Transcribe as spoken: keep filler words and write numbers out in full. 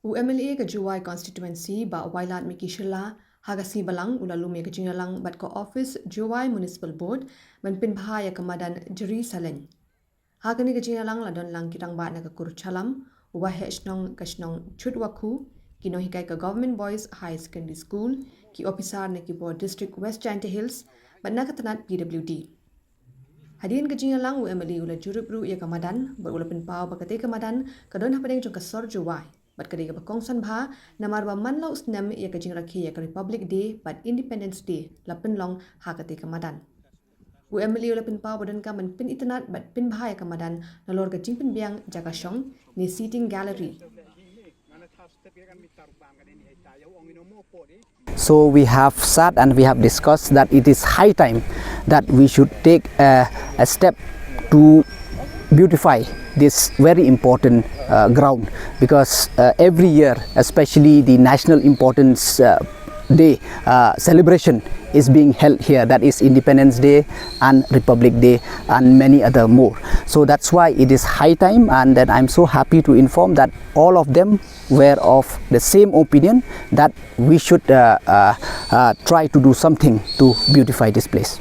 U M L A ka Jowai Constituency, Bah Wailadmiki Shylla, ha ka sngi Balang u la lum ïa ka jingïalang bad ka office Jowai Municipal Board ban pynbha ïa ka madan Jri Saleng. Ha kane ka jingïalang la don lang ki rangbah na ka kur Challam, u Waheh Shnong ka shnong Chutwakhu, ki nonghikai ka Government Boys Higher Secondary School, ki ophisar na ki bor District West Jaintia Hills bad na ka tnat P W D. Hadien ka jingïalang u M L A u la jurip ruh ïa ka madan bad u la pynpaw ba katei ka madan ka don hapdeng jong ka sor Jowai bad ka dei kaba kongsan bha namar ba man la u snem ïa ka jingrakhe ïa ka Republic Day bad Independence Day la pynlong ha katei ka madan. U M L A u la pynpaw ba donkam ban pynitynnad bad pynbha ïa ka madan nalor ka jingpynbiang jaka shong ne seating gallery. So we have sat and we have discussed that it is high time that we should take a, a step to beautify this very important uh, ground, because uh, every year, especially the national importance uh, day uh, celebration is being held here, that is Independence Day and Republic Day and many other more. So that's why it is high time, and then I'm so happy to inform that all of them were of the same opinion that we should uh, uh, uh, try to do something to beautify this place.